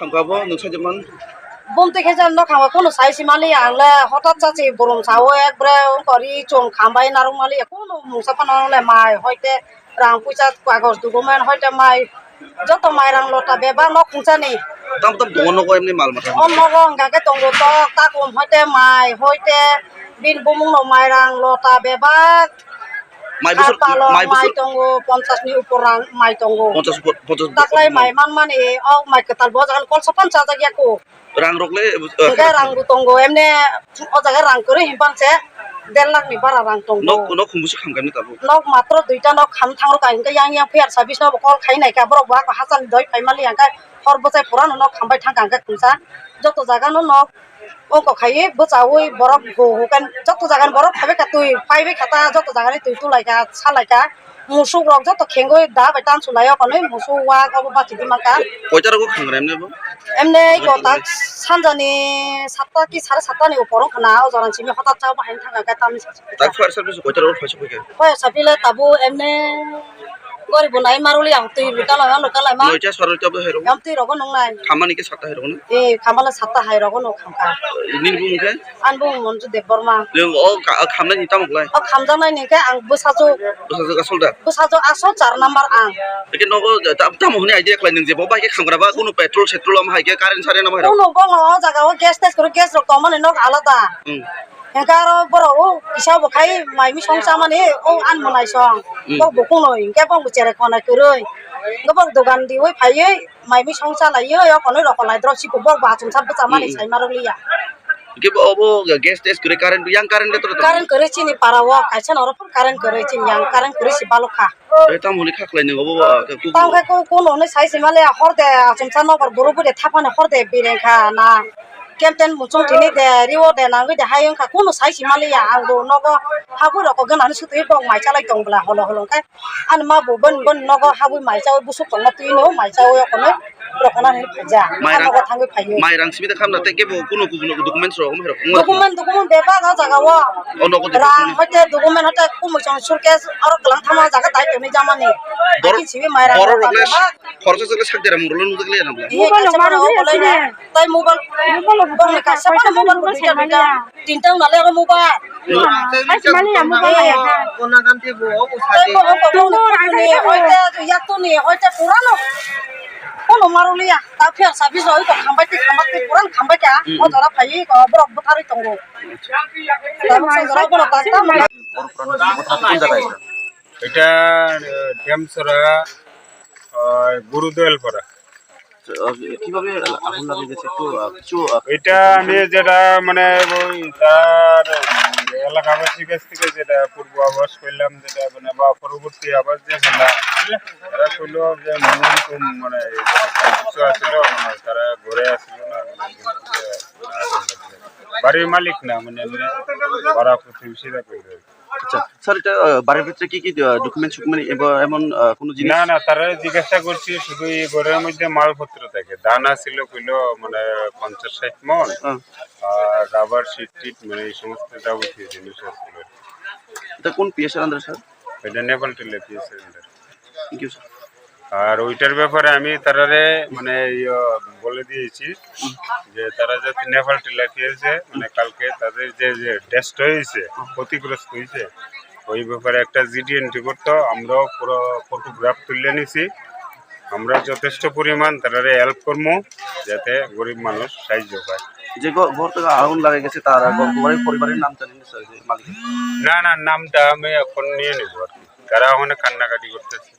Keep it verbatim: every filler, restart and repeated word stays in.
Hamkha bo nwng sajwk man. Bumtwi khe jani nok hamkha kheno sai si mali ang le hotat cha si borom sao ekbre wngkori chwng khambai narwk mali kheno mungsa phano le mai hoite rang puisa kagoj document hoite mai joto mairang lota bebak nok khungsa ni. Tam tam tongo nogo emni mal mata. O nogo hwnka khe tongo tok takum hoite mai hoite bini bumung no mairang lota bebak. Mai bwswk, Khapalo mai mai bwswk, tongo, ponchas ni upor rang mai tongo. Ponchas, ponchas. Taklai mai manmani, o mai kwtal bo jagan kol sapan chajak ya ko. Rang rok le, uh, Hingke rang bo tongo, emne o jaga rang kwrwi himpang se der lakh ni bara rang tongo. Nok, nok khumbusi khamkha ni tabuk. Nok matro duita nok kham thang rok, hingke yang yang P R service no bo call khai nai kha, borok bo ako hachal doi phai mali hingke hor bwchai pura no nok kham bai thang kha hingke khungsa. Joto jaga no nok Oko khaiwi bwchaui borok hu hu khe joto jaga ni borok phaibai kha twi, phaibai kha ta joto jaga ni twi tulai kha, salai kha, musuk rok joto khengwi da bai tansu lai o, konwi musuk wak obo bachidi mankha. Koita rogo khangra emne bo? Emne iko tak sanja ni satta ki sare satta ni upor wngkha na, o jora ni simi hotat cha bahai thang kha tamni. Tak fire service koita rogo phaisa phaikha? Fire service le tabuk emne gori bo nai maruli ang twi bo kalai ma, kalai ma. Noita saroi tabuk hai rogo? Yang twi rogo nung nai. Khamani ke satta hai rogo na? Eh, khamala satta hai rogo no khamkha. Nini bumung khe? Ani bumung Monju Debbarma. Nung o ka-, khamnai ni tamo klai? O khamjaknai ni khe ang bwsajwk. Bwsajwk asol da? Bwsajwk asol char number ang. Eke nogo ta-, tamo hwnwi idea khlai nung je bo bai khe khamgra ba kunu petrol setrol am hai khe current saren am hai rok? Kunu bo o jaga o gas tes kuru gas rok tongmani nok alada. Hmm. Hingke aro borok o kisa bo khai mai misong chamani o ani monai song. Hmm. Bo bo kunu hingke bo bo cherai khonai kwrwi. Hingke bo dogan diwi phaiwi mai misong chalaiwi o konwi rok kolai drop siko bo bo achomsa bwchamani Hmm. sai marok liya. Hingke bo obo gas tes kwrwi current yang current le tor tor. Current kwrwi chini para o kaisa norok current kwrwi chini yang current kwrwi si balok kha. Tei tamo hwnwi kha khlai nung obo, ah, khe kuku? Tamo khe ku-, kuno hwnwi sai si maliya, hor de achomsa nokbar buru budi thaphani hor de bireng kha na. Kemten muchung tini de, riwo de nangwi de hai wngkha, kuno sai si maliya, ang bo nogo habwi rok kok ganani sutwi bok mai chalai tong bwla holo holo khe. Ani ma bo bon bon nogo habwi mai chawi busuk tongma twi no mai chawi okono. Rokona ni phaija. Mairang, Ano thangwi phaio. Mairang simi ta khamna tei kebo kuno kuno documents rok omo rok. Document, document bebak o jaga o. O nogo de Rang document. Hoite document hoite kumui chong suitcase aro kelang thama jaga tai toni jamani. Bor-, Akin sibi mairang borok rok le bebak. Khoroksa chwk le sak dera mung rok le nujak le nang. Iye Mobile kaisa rok mano mano bolai na. Sini. Tai mobile. Mobile rok Bong ni kaisa paisa mano mobile mobile rok paisa duita manya. Duita. Tintang nale oro mobile. Hai mani ya mobile ya ha. Kona ganti bo, o Tei sadi. Bo, bo, bo, Tumbo bo, raja ni, ya bo. Hoite, ya to ni, hoite purano. Kono marulia, ta phiya sabi roi to khambai te, khambai te, puran khambai ka, Mm, o mm. Jora phai, ko borok bwtharwi tongo. Tabuk sa jora bono ta, ta. এটা, আহ, ডেমছড়া, আহ, গুরুদয়ালপাড়া। আহ, কিভাবে আগুন লাগে গেছে একটু, আহ, কিছু, আহ, এটা আমি যেটা মানে ওই তার, উম, এলাকাবাসীর কাছ থেকে যেটা পূর্ব আভাস পেলাম, যেটা মানে বা পরবর্তী আভাস যে পেলাম, তারা কইলো যে মূল তো মানে কিছু আসলো, মানে তারা ঘরে আসলো না, মানে বাড়ির মালিক না, মানে এমনি পাড়া প্রতিবেশীরা কইলো। আচ্ছা, স্যার, এটা, আহ, বাড়ির ভিতরে কি কি, আহ, ডকুমেন্টস, মানে, এব-, এমন, আহ, কোনো জিনিস? না, না, তারা জিজ্ঞাসা করছি, শুধু এই ঘরের মধ্যে মালপত্র থাকে। ধান আছিল, কইলো, মানে, পঞ্চাশ ষাট মণ, হ্যাঁ। আর রাবার শিট টিট, মানে, এই সমস্ত যাবতীয় জিনিস আছিল। এটা কোন পিএসের আন্ডারে, স্যার? এটা নেপাল টিলা পিএসের আন্ডারে। Thank you, sir. আর ওইটার ব্যাপারে আমি তারারে মানে ইয়ে বলে দিয়েছি যে তারা যাতে নেপাল টিলা পেয়েছে, মানে কালকে তাদের যে, যে ড্যাশটা হয়েছে, ক্ষতিগ্রস্ত হয়েছে, ওই ব্যাপারে একটা জিডি এন্ট্রি করতো। আমরাও পুরো ফটোগ্রাফ তুলে নিছি। আমরা যথেষ্ট পরিমাণ তারারে হেল্প করবো, যাতে গরিব মানুষ সাহায্য পায়। যে ঘ-, ঘর থেকে আগুন লাগে গেছে, তার ঘর-, ঘরের পরিবারের নাম জানেন, স্যার, যে মালিক? না, না, নামটা আমি এখন নিয়ে নেবো আর কি। তারা ওখানে কান্নাকাটি করতেছে।